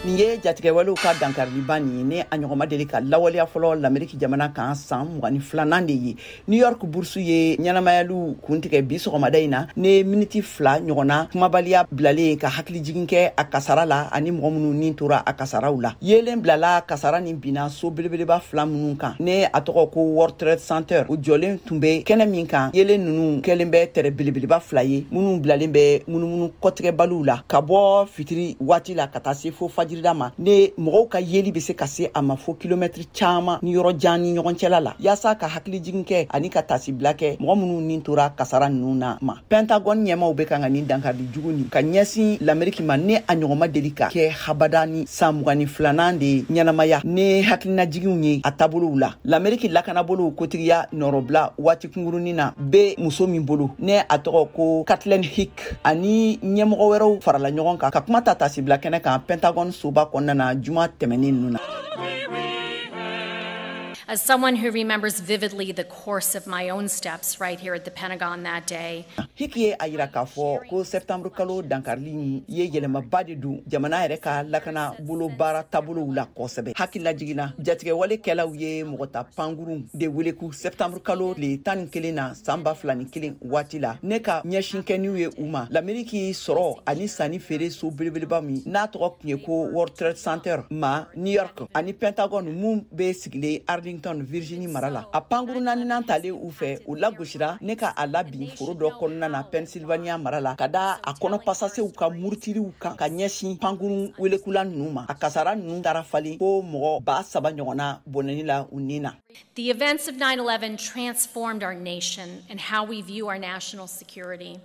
Nin ye jatigɛwalew ka dankariliba nin ye, ne a ɲɔgɔn ma deli ka lawaleya fɔlɔ Lameriki jamana kan san 22nan de ye. New York burusu ye ɲɛnamayaliw kuntigɛ bi sɔgɔmada in na, ne miniti 2 ɲɔgɔnna kumabaliya bilalen ka hakilijigin kɛ a kasara la ani mɔgɔ minnu ni tora a kasaraw la. Yeelen bilala kasara nin binna so belebeleba 2 minnu kan, ne a tɔgɔ ko World Trade Center, o jɔlen tun bɛ kɛnɛ min kan. Yeelen ninnu kɛlen bɛ tɛrɛ belebeleba 2 ye minnu bilalen bɛ munumunu kɔtigɛbaliw la ka bɔ fitiri waati la ka taa se fo fajirida ma, ne mɔgɔw ka yeli bɛ se ka se a ma fo kilomɛtiri caman ni yɔrɔ jan ni ɲɔgɔn cɛla la, yaasa ka hakilijigin kɛ ani ka tasibila kɛ mɔgɔ minnu ni tora kasara ninnu na ma. Pentagone ɲɛmaw bɛ kan ka nin dankari jugu nin ka ɲɛsin Lameriki ma, ne a ɲɔgɔn ma deli ka kɛ habada ni san 22nan de ɲɛnamaya ne hakilinajiginw ye a taabolow la. Lameriki lakanabolow kotigiya nɔrɔbila waati kunkurunin na bɛ muso min bolo, ne a tɔgɔ ko Kathleen Hick, ani ɲɛmɔgɔ wɛrɛw farala ɲɔgɔn kan ka kuma ta tasibila kɛnɛ kan Pentagone soba kɔnɔna na juma tɛmɛnen ninnu na. As someone who remembers vividly the course of my own steps right here at the Pentagon that day. Hick ye a yira k'a fɔ ko septembre kalo dankarili in ye yɛlɛmaba de don jamana yɛrɛ ka lakana bolo baara taabolow la kosɛbɛ. Hakililajiginna, jatigɛwale kɛlaw ye mɔgɔ ta pankurun de wele ku septembre kalo tile 11 na san 2001 waati la, ne ka ɲɛsin kɛniw ye u ma Lameriki sɔrɔ ani sanni feere so belebeleba min n'a tɔgɔ tun ye ko World Trade Center ma New York, ani Pentagone mun bɛ sigilen Arlington, Virginie mara la. A pankuru naaninan talen u fɛ, u lagosira ne ka a labin foro dɔ kɔnɔna na Pennsylvania mara la, ka da a kɔnɔ pasasew ka murutiriw kan ka ɲɛsin pankuru welekula ninnu ma. A kasara ninnu taara falen ko mɔgɔ 3000 ɲɔgɔnna bɔnɛni la u ni na. The events of 9/11 transformed our nation and how we view our national security.